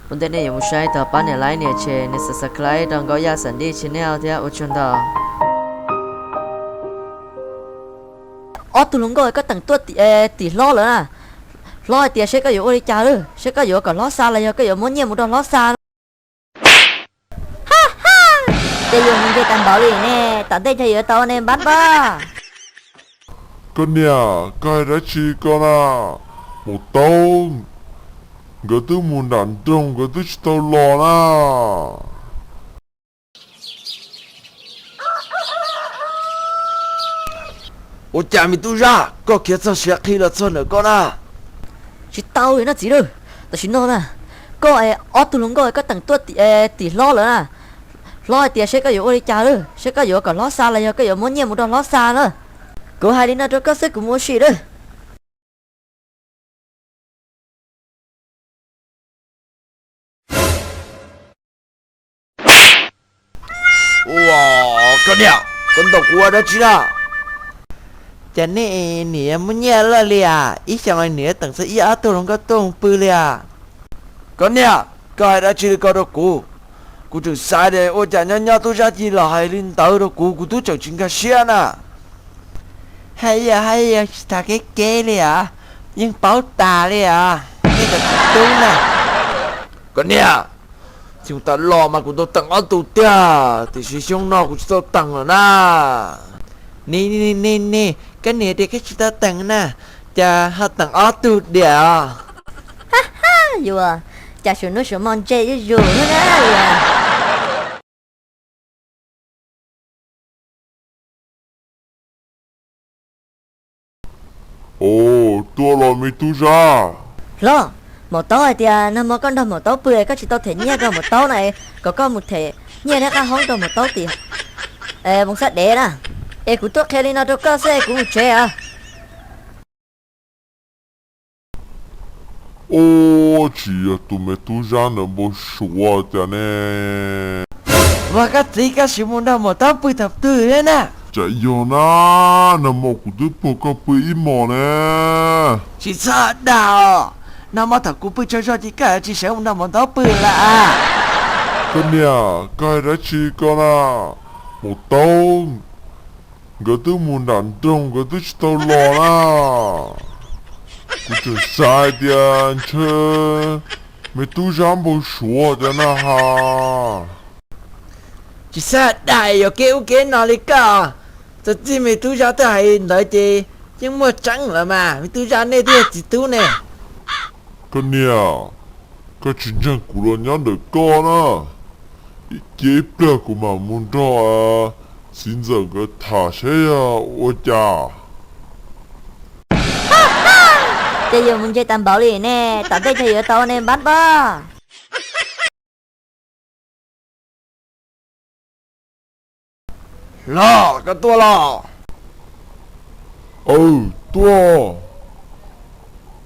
Ua ntej nej yuav mus saib tau pab nias like nias share nias subscribe rau Nkauj Yaj Xam Dij channel thiab ua tsaug ntau. Ob tug hluas nkauj, koj teem tuaj tim hlob lawm na. Hlob hais tias seb koj yuav ua li cas lawm, seb koj yuav kom hlob xa los yog koj yuav muab nyiaj mus rau hlob xa na. Ces yus mus nce tas npaum li ne, tom ntej yog yuav tau ne npab npab. Koj niam, koj hais dab tsi ko na? Maum taub nkawd twb mus nram nroog, nkawd twb tsis tau los na. Ua cas me tub Zab, koj khiav txog siav qhi los txog ntawm koj na? Tsis tau li no txiv lawm. Tam sim no na, koj es ob tug hluas nkauj koj teem tuaj tim hlob lawm na. Hlob hais tias seb koj yuav ua li cas lawm, seb koj yuav kom hlob xa los yog koj yuav muab nyiaj mus rau hlob xa na. Kuv hais li no rau koj xwb, kuv mus ua si lawm. Ua, koj niam, koj ntaus kuv ua dab tsi na? Cas nej niam muaj nyiaj loj li as, ib xyoos niam teem txog ib ob tug hluas nkauj tuaj pw li as. Koj niam, koj hais dab tsi li ko rau kuv? Kuv tseem xav tias ua cas nyob nyob tub Zab cia los hais li ntawd rau kuv, kuv twb tseem tsis nkag siab na. Hais yog hais yog tsis tham kev kev li as, yeej paub tas li as, nej cov tub na. Koj niam, xyoo tas los mas kuv tau teem ob tug tiag, tiam sis xyoo no kuv tsis tau teem lawm na. Ni ni ni ni, koj niam tias koj tsis tau teem na, cas ho teem ob tug diam? Yuav, cas suav hnub suav hmo ntse zuj zus na yuav. Os, tuaj los me tub Zab. Hlob, maum taub hais tias nag hmo koj nrog maum taub pw es koj tsis tau them nyiaj rau maum taub na, kom koj mus them nyiaj thiab qab hoob rau maum taub tim Moos Xab Dev na. Es kuv tuaj qhia li no rau koj xwb, kuv mus tsev os. Ua, tsis yog tus me tub Zab ntawd npau suav cas ne? Ua, koj txiv, koj sim mus nrog maum taub pw thaum twg thiab na? Cas yog na, nag hmo kuv twb pom koj pw ib hmos ne. Tsis txhob dag, nag hmo thaum kuv pw tsaug zog ces koj tsis sawv mus nrog maum taub pw lawm. Koj niam, koj hais dab tsi ko na? Maum taub nkawd twb mus nram nroog, nkawd twb tsis tau los na. Kuv tseem xav hais tias ntshe me tub Zab npau suav cov na ha. Tsis txhob dag, yuav kev ub kev no li koj. Txog txij me tub Zab twb hais li ntawd ces yeej muaj tseeb lawm mas, me tub Zab nej twb yog txiv tub ne. Koj niam, koj tsis ntseeg kuv los nyob ntawm koj na. Cia ib pliag kuv mam mus nrog txiv ntxawm nkawd tham seb yog ua cas. Ces yus mus nce tas npaum li ne, tom ntej yog yuav tau ne npab npab. Los, koj tuaj los? Aw, tuaj.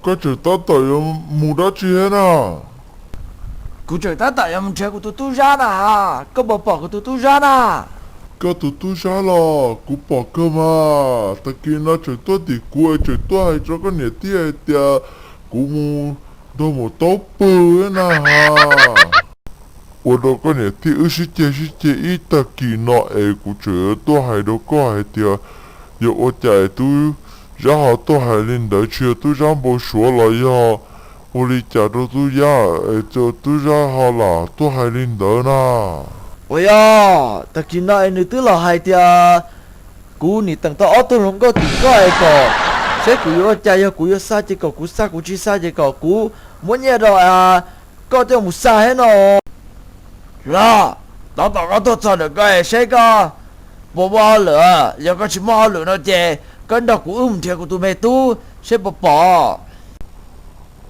Koj tseem tab tom yuav mus dab tsi thiab na? Kuv tseem tab tom yuav mus nrhiav kuv tus tub Zab na. Koj puas pom kuv tus tub Zab na? Koj tus tub Zab los? Kuv pom kawg mas, tag kis no tseem tuaj tim kuv es tseem tuaj hais rau koj niam tij hais tias kuv mus nrog maum taub pw na ha. Ua rau koj niam tij wb sib ceg sib ceg ib tag kis no es kuv tseem tuaj hais rau koj hais tias yog ua cas es tub Zab ho tuaj hais li ntawd, tsis yog tub Zab npau suav los yog ua li cas rau tub Zab es tub Zab ho lam tuaj hais li ntawd na. Ua yog tag kis no es nws twb los hais tias kuv nim teem tau ob tug hluas nkauj tim koj es kom saib kuv yuav ua cas, yog kuv yuav xa ces kom kuv xa, kuv tsis xa ces kom kuv muab nyiaj rau koj coj mus xa thiab no. Los, tab tom koj tuaj txog ntawm koj es saib koj puas muaj hauj lwm, yog koj tsis muaj hauj lwm no ces koj nrog kuv wb mus nrhiav kuv tus me tub seb puas pom.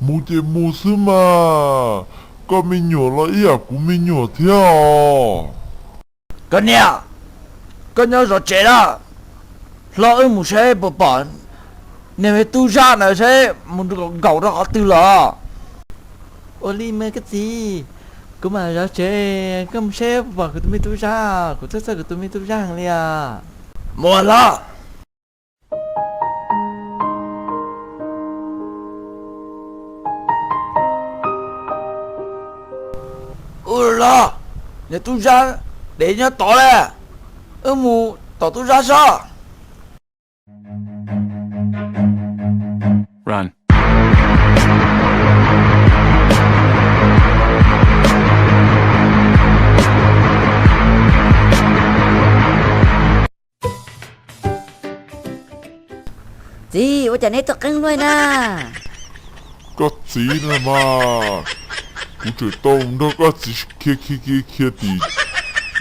Mus ces mus xwb mas, koj me nyuam los ib yam kuv me nyuam thiab os. Koj niam, koj nyob zov tsev na, hlob wb mus saib puas pom niag me tub Zab na, saib mus nkaum rau qhov twg los. Ua li mas koj txiv, kuv mam zov tsev, koj mus saib puas pom kuv tus me tub Zab, kuv txhawj txhawj kuv tus me tub Zab heev li os. Mus hlob. Ua los, niag tub Zab dev nyob tod lawm, wb mus tom tub Zab sob. Txiv, ua cas neb tuaj qeeb luaj na? Koj txiv na mas, kuv tseem tau nrog koj txiv khiav khiav khiav khiav tim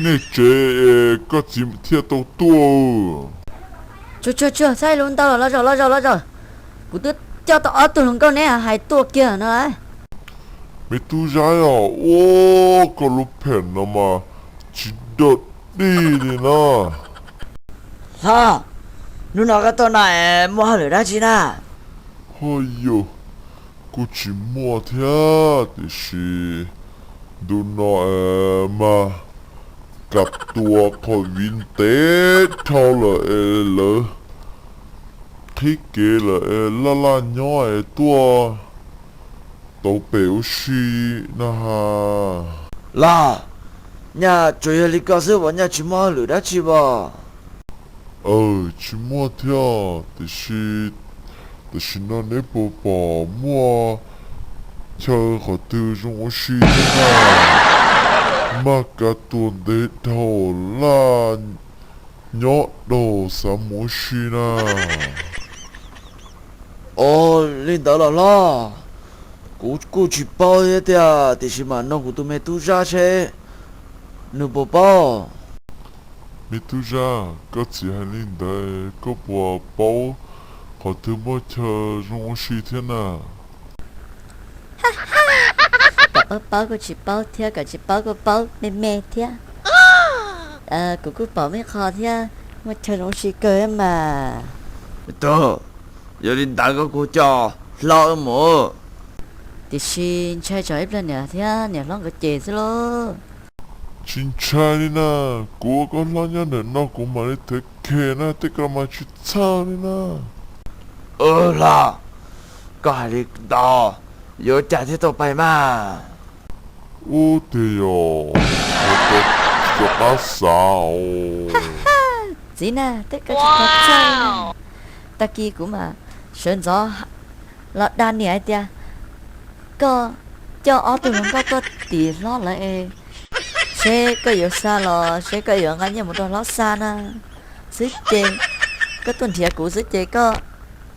nej tsev, koj txiv thiaj tau tuaj. Tsuag tsuag tsuag, txhob lus ntau, los zaum los zaum los zaum. Kuv twb coj tau ob tug hluas nkauj neb hais tuaj kiag no lawm. Me tub Zab os, ua koj lub phem no mas tsis dog dig li na. Hlob, hnub no koj tuaj no es muaj hauj lwm dab tsi na? Ho yog, kuj tsis muaj thiab, tiam sis ntu no mas kav tua qhov viv ntev dhau lawm es lawv qhib kev lawm es laj laj nyob es tuaj tau pem ua si na has. Los, nyaj tsuas yog li ko xwb as, nyaj tsis muaj hauj lwm dab tsi as? Aws, tsis muaj thiab, tiam sis tam sim no neb puas pom muaj chaw qhov twg zoo ua si thiab na? Maj kav tua ntev dhau, laj nyob dhau, xav mus ua si na. Ov, li ntawd los hlob, kuv kuj tsis paub thiab tiag, tiam sis mam nug kuv tus me tub Zab seb nws puas paub. Me tub Zab, koj txiv hais li ntawd koj puas paub qhov twg muaj chaw zoo ua si thiab na? Kom paub paub kuj tsis paub thiab, kom tsis paub kuj paub me me thiab. Kuv kuj pom muaj ib qho thiab, muaj chaw zoo ua si kawg mas. Tub, yog li ntawd koj kuj coj hlob wb mus. Tiam sis ntshai tsam ib pliag niam thiab niam hlob nkawd cem xwb lauj. Tsis ntshai li na, kuv ua koj hlob nyob ntawm no kuv mam li thev khem na, tej ko mas tsis txhawj li na. Ua los, koj hais li ntawd yuav cas thiaj tau pais mas? Ub, tiag yog, tsis tau qab xav os. Txiv na, tej ko tsis tau txhawj na. Tag kis kuv mam sawv ntxov los dag niam hais tias koj coj ob tug hluas nkauj tuaj tim hlob lawv es seb koj yuav xa los seb koj yuav nqa nyiaj mus rau hlob xa na. Xwb ces koj tuaj nrhiav kuv xwb ces koj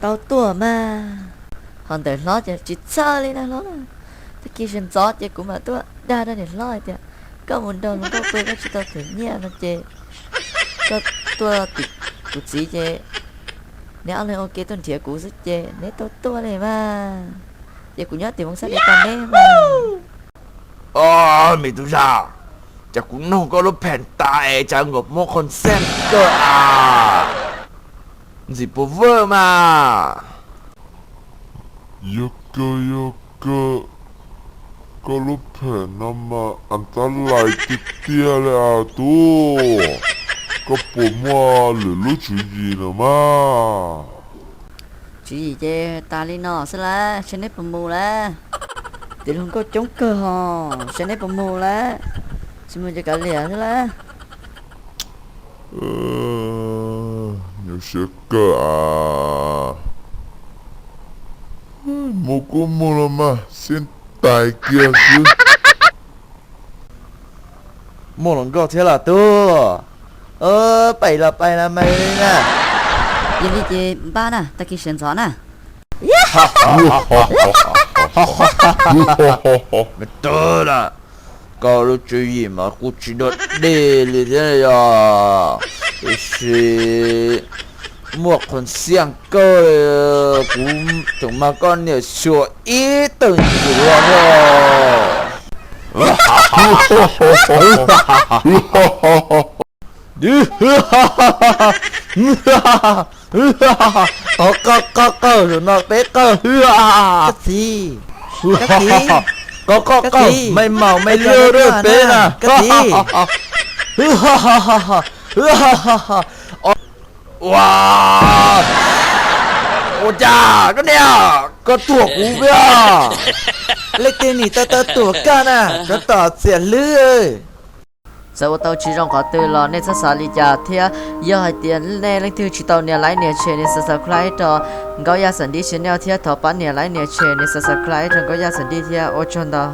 tau tuaj mas. Ho ntawm hlob ces tsis txhawj li na hlob na. Tag kis sawv ntxov ces kuv mam tuaj dag rau niam hlob hais tias koj mus nrog hluas nkauj pw koj tsis tau them nyiaj no ces koj tuaj tim kuv txiv ces neb ob leeg ua ke tuaj nrhiav kuv xwb ces neb tau tuaj li mas. Ces kuv nyob tim Hmoob Xab Dev tos neb mas. Ov, me tub Zab, cas kuv nug koj lub phem tas es cas nkawd muab qhov xeej kawg as? Ntxim puas vwj mas. Yog kawg yog kawg, koj lub phem no mas as tab lais tiag tiag li as tub. Koj puas muaj lwm lub tswv yim lawm mas? Tswv yim ces tas li no xwb lawm, saib neb puas mus lawm. Tim hluas nkauj coob kawg hos, saib neb puas mus lawm. Tsis mus ces kav liam xwb lawm. Nyuaj siab kawg as. Mus kuj mus los mas, xiab tais kiag xwb. Muaj hluas nkauj thiab los tub? Pais los pais los mas li na. Yog li ces npaj na, tag kis sawv ntxov na. Me tub na, koj lub tswv yim mas kuj tsis dog dig li thiab yog, tiam sis muaj qhov xeej kawg, kuv tseem mag koj niam xyuas ib tawg ntxiv los thiab. Qhov qhov qhov, zaum no peb qawg. Koj txiv, koj txiv, qhov qhov qhov, maj maum maj liab peb na. Koj txiv, ua Ua cas koj niam, koj tuam kuv, leej twg nim tau tau tuam koj na, koj tom txiam hlwb. Txawm ua tau tsis zoo qhov twg los nej txhob xav li cas thiab. Yog hais tias nej leej twg tsis tau nias like nias share nias subscribe rau Nkauj Yaj Xav Dib channel thiab thov pab nias like nias share nias subscribe rau Nkauj Yaj Xav Dib thiab, ua tsaug ntau.